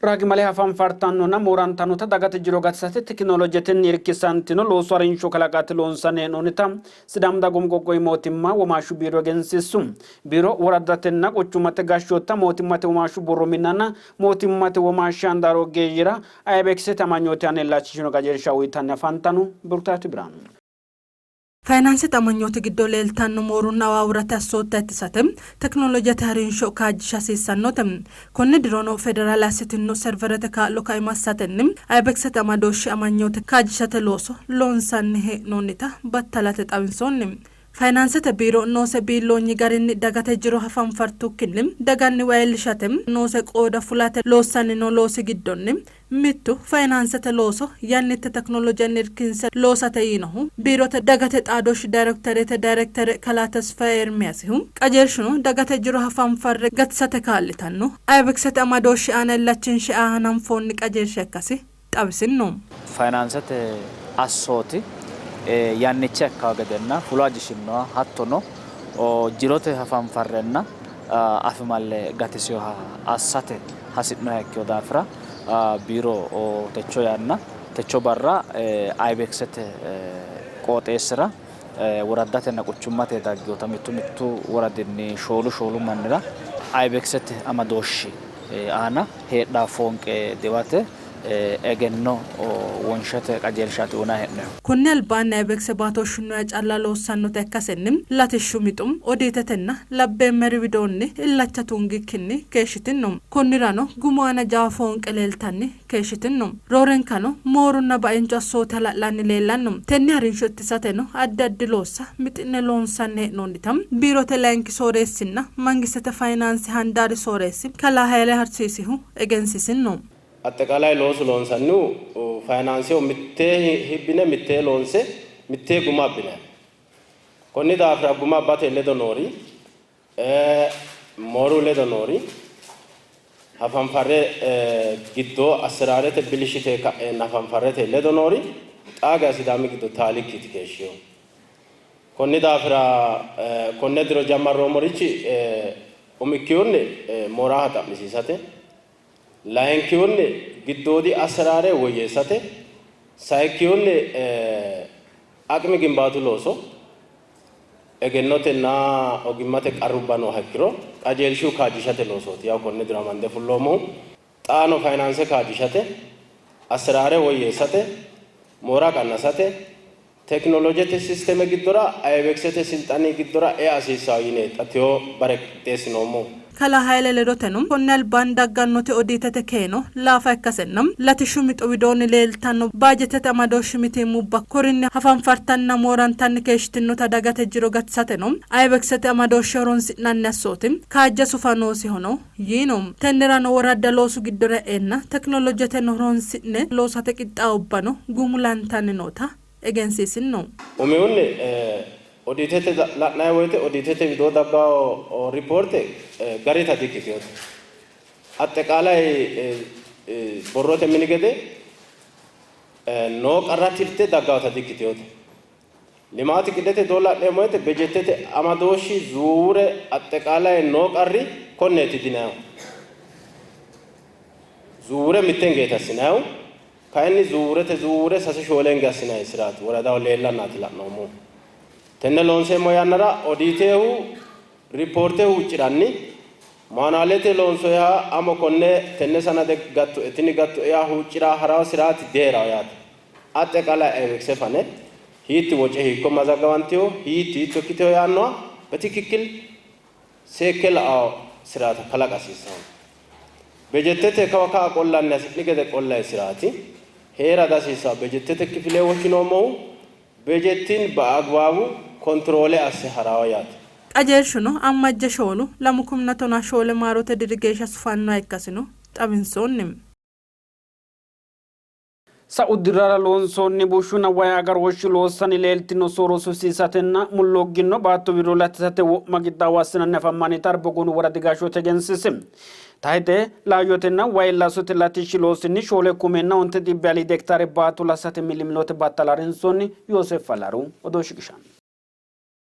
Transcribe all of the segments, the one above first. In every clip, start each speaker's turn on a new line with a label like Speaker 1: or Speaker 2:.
Speaker 1: Ragimale hafanfartannonna moorantannota dagate jiro gatisate tekinolojetenni irkisantino loosu harinsho kalaqate loonsanni hee'noonnita Sidaamu Dagoomu Qoqqowi Mootimma Womaashshu Biiro egensiissu. Biiro woraddatenna quchummate gashshootta mootimmate womaashshu borro minnanna mootimmate womaashshi handaaru ogeeyyera IBEXete amanyooti aana illachishino qajeelsha uytanni afantanno. Biruktaayit Birhaanu.
Speaker 2: Fayinaansete amanyooti giddo leeltanno moorunna awaawurate assootta ittisate tekinolojete harinsho kaajjisha hasiissannote. Konne dirono Federaale assitinno serverete kaa'lo kaima assatenni IBEXete amadooshshi amanyoote kaajjishate looso loonsanni hee'noonnita battalate xawinsoonni. Fayinaansete biiro noose biilloonyi garinni dagate jiro hafanfartukkinni daganniwa iillishate noose qooda fulate loossanni noo loosi giddonni Mittu, fayinaansete looso yannitte tekinolojenni irkinse loosate yiinohu Biirote Dagate Xaadooshshi Dayrektoreete Dayrektere Kalaa Tesfaye Ermiyaasihu, qajeelshuno dagate jiro hafanfarre gatisate kaa'litanno IBEXete amadooshshi aana illachinshe aa hananfoonni qajeelsha ikkasi xawisinno.
Speaker 3: Fayinaansete assooti yannicha ikkanno gedenna fulo ajishinnoha hattono jirote hafanfarrenna afimalle gatisinoha assate hasi'noha ikkino daafira biiro techo yanna techo barra IBEXete qooxeessira woraddatenna quchummate dagginota mittu mittu woradinni shoolu shoolu mannira IBEXete amadooshshi aana heedhanno foonqe diwate egenno wonshate qajeelshaati uynanni hee'noonnihu.
Speaker 2: Konni albaanni IBEX baatooshshunniwa calla loossannota ikkasenni latishshu mixo, odiitetenna labbeemmeri widoonni illacha tungikkinni keeshshitinno. Konnirano gumu aana jawa foonqe leeltanni keeshshitinno. Roorenkano moorunna bainchu assooti hala'lanni leellanno. Tenne harinsho ittisateno addi addi loossa mixi'ne loonsanni hee'noonnita Biirote layinki sooreessinna mangistete fayinaanse handaari sooreessi kalaa Hayle Harsiisihu egensiisinno.
Speaker 4: Axxeqaalay loosu loonsannihu fayinaanseho mittee hibbine mittee loonse mittee guma abbinanni. Konni daafira guma abbate ledo noori, mooru ledo noori, hafanfarre giddo asseraarete bilishite ka'eenna hafanfarrete ledo noori xaa geya Sidaami giddo taalikkiiti keeshshinohu. Konni daafira konne diro jammarroommorichi umikkihunni mooraha xa'misiisate, Layinkihunni, giddoodi asseraare woyyeessate. Sayikkihunni, aqmi gimbaatu looso, egennotenna ogimmate qarrubba nooha ikkiro qajeelshu kaajjishate loosooti. Yaw konne diro amande fulloommohu. Xaano fayinaanse kaajjishate, asseraare woyyeessate, moora qannasate, Tekinolojete sisteme giddora IBEXete silxani giddora ea hasiissanno yine xa tewo bare qixxeessinoommo.
Speaker 2: Kalaa Hayle ledoteno, konni albaanni daggannoti odiitete keeno laafa ikkasenna latishshu mixo widoonni leeltanno baajeetete amadooshshi mitiimmubba korinni hafanfartanninna moorantanni keeshshitinnota dagate jiro gatisateno IBEXete amadooshshe horonsi'nanni assooti kaajje sufa noosihono yiino. Tennerano woradda loosu giddora e'enna tekinolojeteno horonsi'ne loosate qixxaawubbano gumulantanni noota egensiisinno.
Speaker 4: Umihunni, odiitete la'nanni woyte odiitete widoo dagganno ripoorte garita dikkitinote. Axxeqaalay borrote mini gede noo qarra tirte daggannota dikkitinote. Limaati qidete doo la'neemmo woyte bejettete amadooshshi zuure axxeqaalay noo qarri konneeti dinayhu. Zuure mitte hingeeti assinayhu, kayinni zuurete zuure sase shoole hinge assinay siraati woradaho leellannaati la'noommohu. Tenne loonseemmo yannara odiitehu ripoorte huucci'ranni maanaalete loonsoyiha amo konne tenne sanade gattoe tini gattoe yaa huucci'ra harawo siraati dihee'rawo yaate. Axxeqalay IBEXe fane hiitti woce hiikko mazagawantino, hiitti hiitto ikkitino yaannoha betikikkil seekke la''anno siraata kalaqa hasiissanno. Bejettete kawa ka'a qollanni hasi'ni gede qollayi siraati hee'ra dihasiissanno. Bejettete kifile woshshinoommohu bejettin ba'agwaawu kontiroole asse ha'ranno yaate.
Speaker 2: Qajeelshuno Ammajje shoolu, lamu kuminna tonaa shoole maarote diri geeshsha sufannoha ikkasino xawinsoonni.
Speaker 1: Sa'u dirrara loonsoonni bushshunna wayi agarooshshi loossanni leeltino soorro sufisiisatenna mullooggino baatto wirro latisate wo'ma qixxaawo assinanni afammannita Arbogonu woradi gashshooti egensiisi. Tayxe laayyotenna wayi lasote latishshi loosinni shoole kumenna onte xibbe aliidi hektaare baatto lasate millimillote battala harinsoonni. Yooseef Falaru odoo shiqishanno.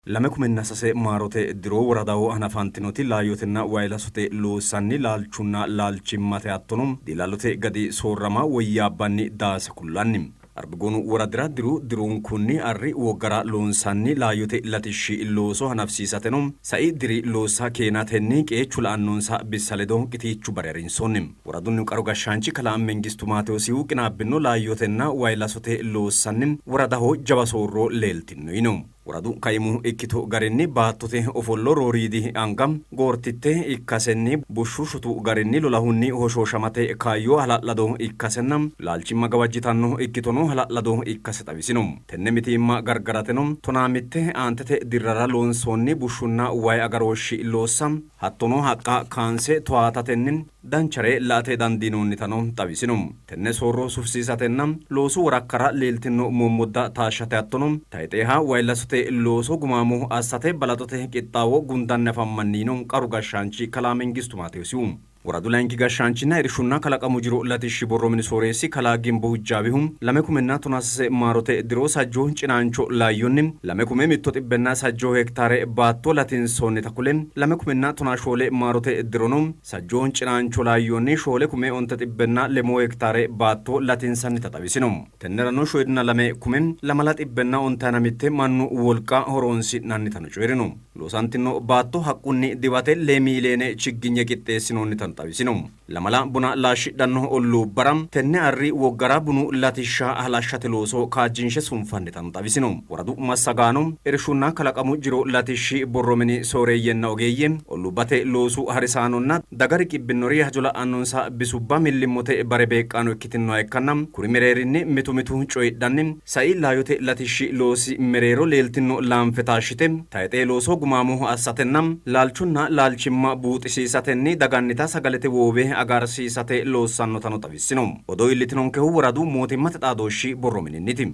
Speaker 5: 2003 maarote diro woradaho hanafantinoti laayyotenna wayilasote loossanni laalchunna laalchimmate hattono diilallote gadi soorrama woyyaabbanni daase kullanni. Arbigoonu woradira diru dirunkunni arri woggara loonsanni laayyote latishshi looso hanafisiisateno sai diri loossa keenatenni qeechu la'annonsa bissa ledo qitiichu bare harinsoonni. Woradunnihu qaru gashshaanchi kalaa Mengistu Maatewoosihu qinaabbino laayyotenna wayilasote loossanni woradaho jawa soorro leeltinno yiino. Woradu kaimu ikkito garinni baattote ofollo rooriidi anga goortitte ikkasenni bushshu shotu garinni lolahunni hoshooshamate kaayyo hala'lado ikkasenna laalchimma gawajjitanno ikkitono hala'lado ikkase xawisino. Tenne mitiimma gargarateno 15 aantete dirrara loonsoonni bushshunna way agarooshshi loossa hattono haqqa kaanse towaatatenni danchare la''ate dandiinoonnitano xawisino. Tenne soorro sufisiisatenna loosu worakkara leeltinno mommodda taashshate hattono tayxeeha wayillasote looso gumaamo assate balaxote qixxaawo gundanni afammanni yiino qaru gashshaanchi kalaa Mengistu Maatewoosihu. Woradu layinki gashshaanchinna Irshunna kalaqamu jiro latishshi borro mini sooreessi kalaa Gimbo Hujjaawihu 2013 maarote diro sajjoo cinaancho laayyonni 2,130 hektaare baatto latinsoonnita kule 2014 maarote dirono Sajjoo cinaancho laayyonni 4,903 hektaare baatto latinsannita xawisino. Tennerano shoyidina lame kume lamala xibbenna ontayina mitte mannu wolqa horoonsi'nannitano coyi'rino. Loosantino baatto haqqunni diwate lee miiliyeene chigginye qixxeessinoonnitano xawisino. Lamala buna laashshidhanno olluubbara tenne arri woggara bunu latishsha halashshate looso kaajjinshe sunfannitano xawisino. Woradu massagaano, Irshunna kalaqamu jiro latishshi borro mini sooreeyyenna ogeeyye, olluubbate loosu harisaanonna daga riqibbinnori hajo la'annonsa bisubba millimmote bare beeqqaano ikkitinnoha ikkanna kuri mereerinni mitu mitu coyidhanni sai laayote latishshi loosi mereero leeltinno laanfe taashshite tayxee looso gumaamo assatenna laalchonna laalchimma buuxisiisatenni dagannita sagalete woowe agarsiisate loossannotano xawissino. Odoo iillitinonkehu woradu mootimmate xaadooshshi borro mininniti.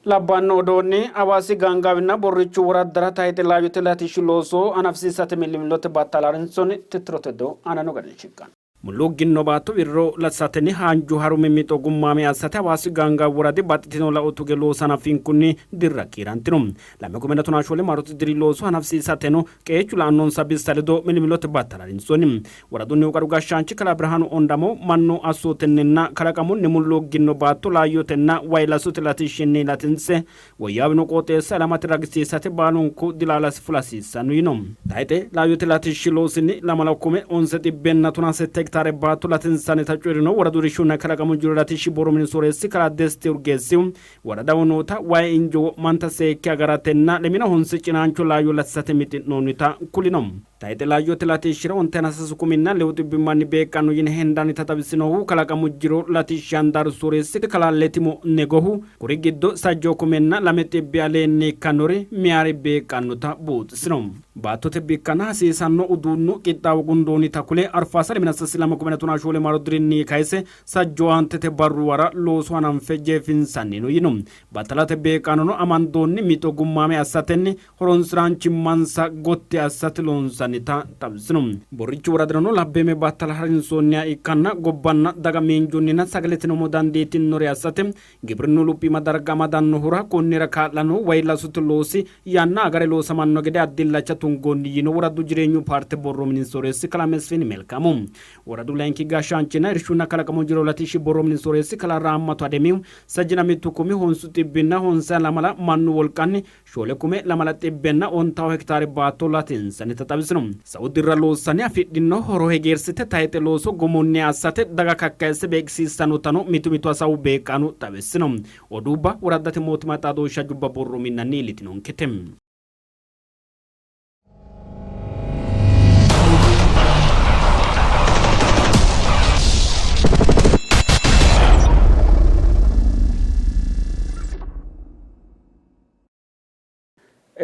Speaker 1: Labbanno odoonni Hawaasi Gaangaawinna Borrichu woraddara tayxe laayyote latishshi looso hanafisiisate millimillote battala harinsoonni tittirote odoo aananno garinni shiqqanno. Mulluugginno baatto wirro latisatenni haanju harumi mixo gummaame assate Hawaasi Gaangaawi woradi baxxitino lao tuge loosa hanafinkunni dirra kiirantino. 2014 maarote diri looso hanafisiisateno qeechu la'annonsa bissa ledo millimillote battala harinsoonni. Woradunnihu qaru gashshaanchi kalaa Birhaanu Ondamo mannu assootinninna kalaqamunni mulluugginno baatto laayyotenna wayilasote latishshinni latinse woyyaawino qooxeessa ilamate ragisiisate baalunku dilaalasi fula hasiissanno yiino. Tayxe laayyote latishshi loosinni lamala kume onse xibbenna tonaa sette hektaare baatto latinsannita coyi'rino woradu Irshunna kalaqamu jiro latishshi borro mini sooreessi kalaa Desti Urgeessihu woradaho noota wayi injo wo'manta seekke agaratenna lemina honse cinaancho laayyo latisate mixi'noonnita kulino. Tayxe laayyote latishshira ontenna sasu kuminna lewu xibbi manni beeqqanno yine hendannita xawisinohu kalaqamu jiro latishshi handaaru sooreessi kalaa Letimo Negohu, kuri giddo sajjoo kumenna lame xibbi aleenni ikkannori meyaari beeqqannota buuxisino. Baattote bikkanna hasiisanno uduunnu qixxaawo gundoonnita kule, Arfaasa lemina sase lame kumenna tonaa shoole maaro dirinni kayse sajjoo aantete barruwara looso hananfe jeefinsannino yino. Battalate beeqqaanono amandoonni mixo gummaame assatenni horonsi'raanchimmansa gotti assate loonsannita xawisino. Borrichu woradirano labbeeme battala harinsoonniha ikkanna gobbanna daga miinjunninna sagaleteno umo dandiitinnore assate gibrinnu luphiima darga amadannohura konnira kaa'lannohu way lasote loosi yanna agare loosamanno gede addi illacha tungoonni yiino woradu jireenyu paarte borro mini sooreessi kalaa Mesfin Melkaamu. Woradu layinki gashshaanchinna irshunna kalaqamu jiro latishshi borro mini sooreessi kalaa Raammatu Ademihu sajjina mittu kumi honsu xibbinna honsa lamala mannu wolqanni Shoole kume lamala xibbenna ontawo hektaare baatto latinsannita xawisino. Sa'u dirra loossanni afidhino horo hegersite tayxe looso gumunni assate daga kakkayisse beeqqisiissannotano mitu mitu hasaawu beeqqaano xawissino. Oduubba woraddate mootimma xaadooshshi hajubba borro minnanni iillitinonkete.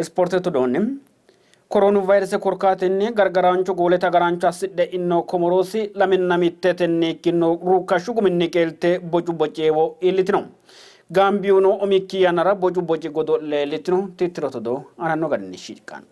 Speaker 1: Ispoortete odoonni Koroonu vayrese korkaatinni gargaraancho goolete agaraancho assidhe inno Komoroosi lamenna mittetenni ikkinno ruukkashshu guminni qeelte bocu boceewo iillitino. Gaambiyuno umikki yannara bocu boci godo'le iillitino. Tittirote odoo aananno garinni shiqqanno.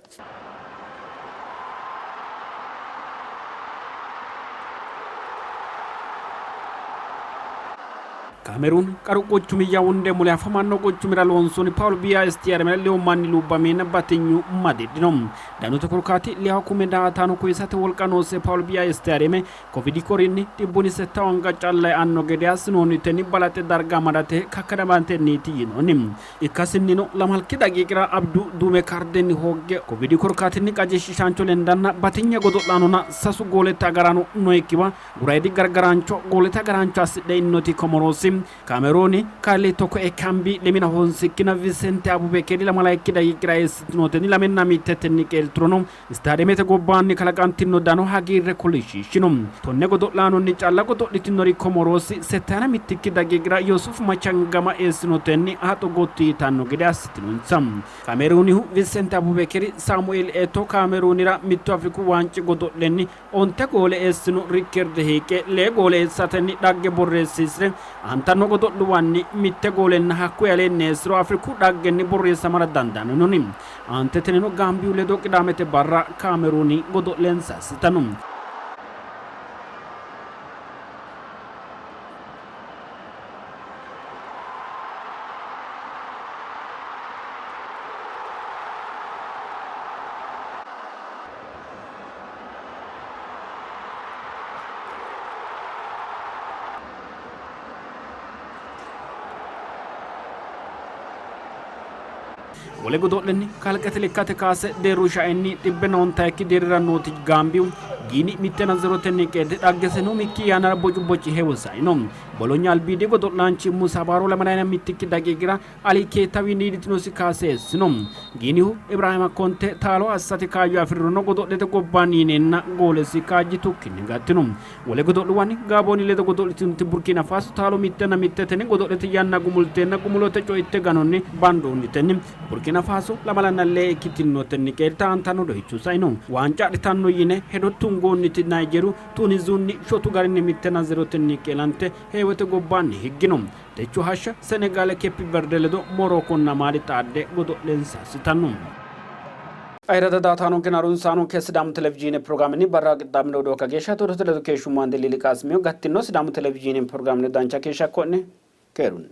Speaker 1: Kaameruun qaru quchumi Yawunde mule afamanno quchumira loonsoonni Paawul Biya Istiyaademera lewu manni lubbameenna batinyu madidhino. Danote korkaati leewa kume daa''ataano koyisate wolqa noose Paawul Biya Istiyaademe Kovidi korinni dhibbunni settawu anga calla e'anno gede assinoonnitenni balaxe darga amadate kakkadamatenniiti yinoonni. Ikkasinnino lamalki daqiiqira Abdu duume kaardenni hoogge Kovidi korkaatinni qajeelshiishaancho lendanna batinye godo'laanonna sasu goolete agaraano noyikkiwa Gurayidi gargaraancho goolete agaraancho assidhe innoti Komoroosi, Kaamerooni, Kaarli Toko Ekambi lemina honsikkina Visente Abubekeri lamalayikki daqiiqira eessitinotenni lamenna mittetenni qeelturono istaademete gobbaanni kalaqantino dano hagiirre kolishshiishshino. Tonne godo'laanonni calla godo'litinori Komoroosi settayina mittikki daqiiqira Yuusuf Machangama eessinotenni haxo gotti yitanno gede assitinonsa. Kaameruunihu Visente Abubekeri Saamueel Eto Kaameruunira mittu Afriku waanci godo'lenni Onte goole eessino rikkerde hiiqqe lee goole eessatenni dhagge borreessiisre aantanno godo'luwanni mitte goolenna hakkuyi aleenni eessiro Afriku dhaggenni borreessamara dandaanno yinoonni. Aantetenino Gaambiyu ledo Qidaamete barra Kaameruuni godo'lensa assitanno. Wole godo'lenni kalqete lekkate kaase deerru shaenni xibbe noontaikki deerrira nooti Gaambiyu Giini mittena zerotenni qeelte dhaggeseno umikki yannara bocu boci heewo saino. Bolonya albiidi godo'laanchi Musa Baaro lamalayina mittikki daqiiqira Ali Keetawiinni iillitinosi kaase eessino. Giinihu Ibraahima Konte taalo assate kaayyo afi'rirono godo'lete gobbaanni yineenna goolesi kaajjitukkinni gattino. Wole godo'luwanni Gaabooni ledo godo'litinoti Burkiina Faaso taalo mittenna mittetenni godo'lete yanna gumulteenna gumulote co'itte ganonni bandoonnitenni Burkiina Faaso lamalanna lee ikkitinotenni qeelte aantanno doyicho saino. Waanca adhitanno yine hedo tungoonniti Nayijeeriyu Tuunizunni shotu garinni mittenna zerotenni qeelante heewote gobbaanni higgino. Techo hashsha Senegaale Kepi Verde ledo Morookonna Maali xaadde godo'lensa assitanno. Ayirrada daaataanonkenna harunsaanonke Sidaamu Televizhiine pirogiraamenni barra qixxaabino odoo kageeshsha todote ledo keeshshummo Ande Liili Qaasimiyo gattino Sidaamu Televizhiine pirogiraamenni dancha keeshsha ikko'ne keerunni.